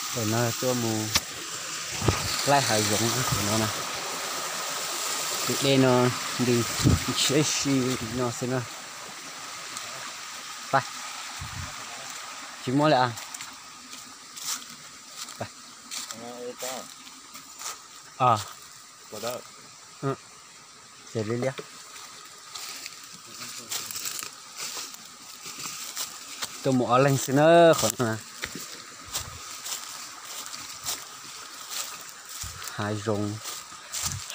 Ntawm no tuaj mus laij hav zoov qhov no na. Tus dej no ntws ntshiab si no xwb na. Pab, tsis muaj li as. Ces li liab. Tuaj mus ob leeg xwb na qhov no. Hav zoov,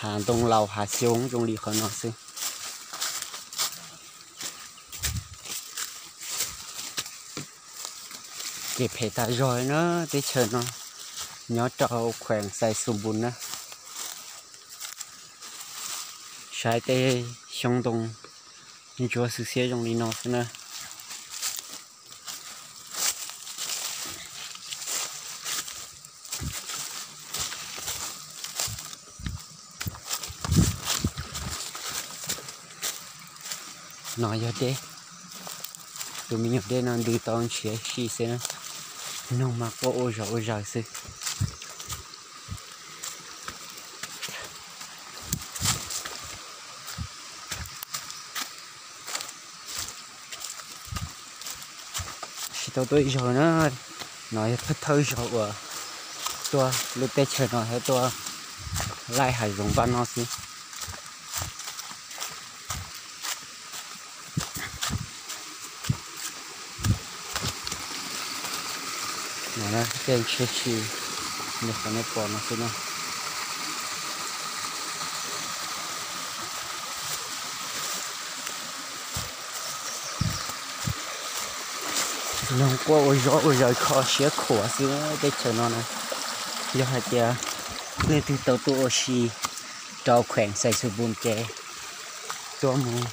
hav ntoo laus hav xyoob zoo li qhov no xwb. Kev phem tas zog na, teb chaws no nyob rau khueem Xais Xus Npus na. Saib tej xyoob ntoo ntsuab xwb xiab zoo li no xwb na. No yog dej, tus me nyuam dej no ntws tau ntshiab si xwb na, noog mas quaj ua zom ua zaws xwb. Tsis tau tuaj ib zaug na, no yog thawj thawj zaug uas tuaj lub teb chaws no thiab tuaj laij hav zoov npaj no xwb. No tej ntshiab si, nej qhov nej pom no xwb na. Noog quaj ua zom ua zaws kho siab khuav xwb teb chaws no na. Yog hais tias leej twg tau tuaj ua si rau khueem Xais Xus Npus ces tuaj mus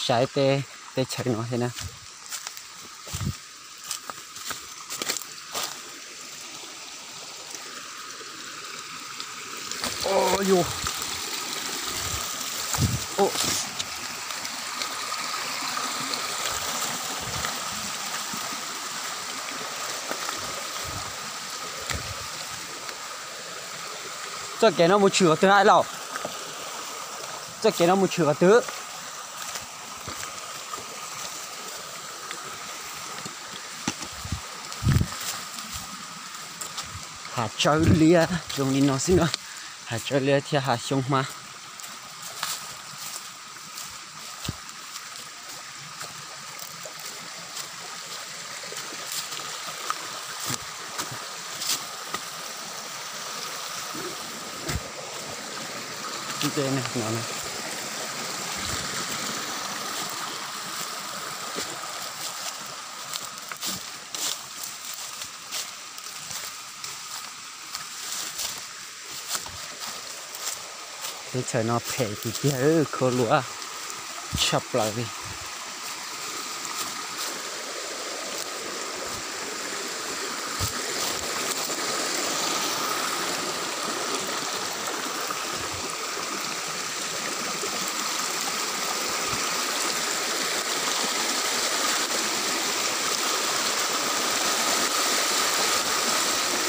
saib tej teb chaws no thiab na. Txoj kev no mus tshwm qhov twg na lauj? Txoj kev no mus tshwm qhov twg? Hav tsawb liab zoo li no xwb na, hav tsawb liab thiab hav xyoob hmab. Teb chaws no phem tiag tiag, khua luaj tshaj plaws li.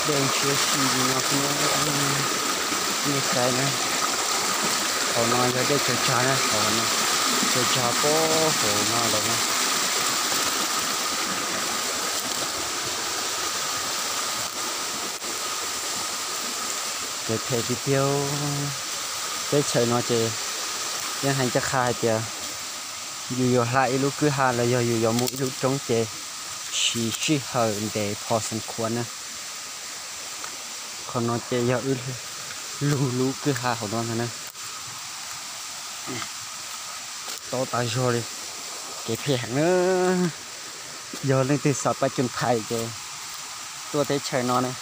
Dej ntshiab si li no xwb, nej saib na. Hauv no yog dej tsaws tsag na, hauv no tsaws tsag pem hauv no lawm na. Ces phem tiag tiag, teb chaws no ces yeej hais ncaj qha hais tias yus yuav hla ib lub kwj ha los yog yus yuav mus ib lub roob ces siv sij hawm ntev pho xeem khuav na. Qhov no ces yog wb lug lub kwj ha hauv no ntag na. Tob tas zog li, kev phem heev na. Yog leej twg xav pab coom thais ces tuaj teb chaws no na.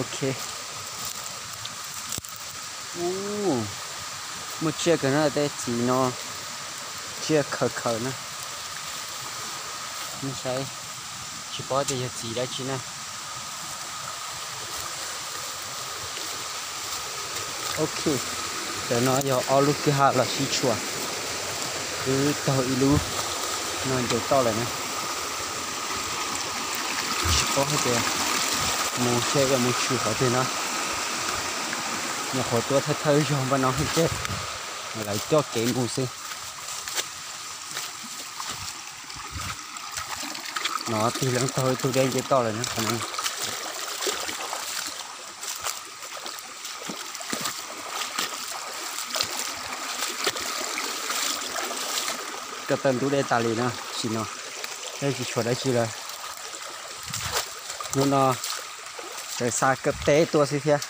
Ok. Muaj tsiaj kawg na, tej txiv no tsiaj khaws khaws na. Nej saib, tsis paub tias yog txiv dab tsi na. Ok, cov no yog ob lub kwj ha los sib tshuam, twb taug ib lub no nce toj lawm na. Tsis paub hais tias mus seb yuav mus tshwm qhov twg no. Nyuam qhuav tuaj thawj thawj zog npaj no xwb ces lawv coj kev mus xwb. No tig leej taug ib tug dej nce toj lawm na. Ko taw ntub dej tas li na, sim no dej tsis tshuav dab tsi lawm. Hnub no tseem xa kawm teb tuaj xwb thiab.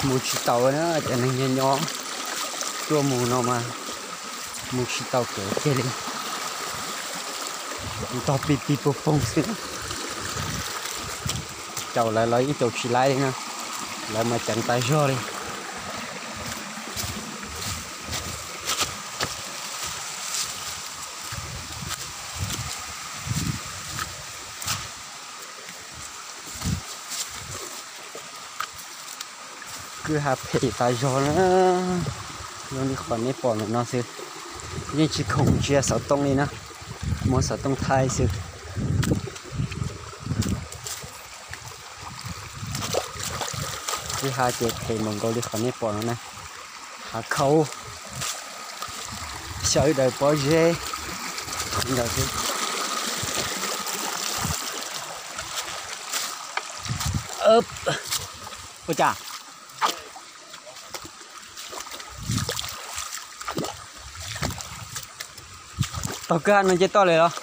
Mus tsis taus na, cov neeg nyob nyob tuaj mus no mas mus tsis taus kev kiag li. Ntog pig pig poog poog xwb. Caum lawv los yeej caum tsis laib li na, lawv mas ceev tas zog li. Kwj ha phem tas zog na, zoo li qhov nej pom ntawm no xwb. Yeej tsis khoom ntsia xov tooj li na, muab xov tooj thaij xwb. Kwj ha ces phem npaum nkaus li qhov nej pom no na. Hav khaub, sawv daws pob zeb ntawd xwb. Ua cas taug kwj ha no nce toj lawm los?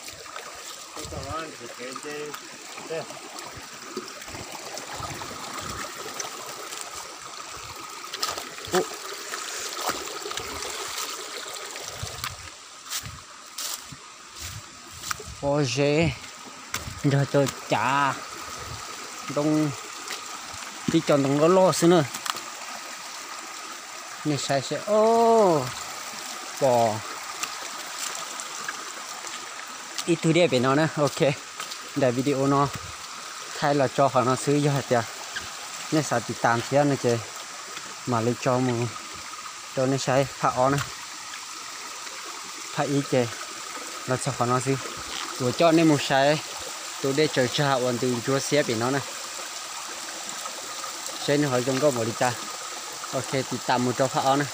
Pob zeb nrog rau cav ntoo, tib co ntoo loj loj xwb na. Nej saib seb, o, pom ib tug dej pem no na. Ok, daim video no thaij los tso qhov no xwb, yog hais tias nej xav tiv tas thiab no ces mam li tso mus rau nej saib phaj ob na. Phaj ib ces los txog qhov no xwb, uas coj nej mus saib tus dej tsaws tsag uas ntws ntsuab xiab pem no na. Seb nws ho zoo nkauj npaum li cas. Ok, tiv tas mus rau phaj ob na.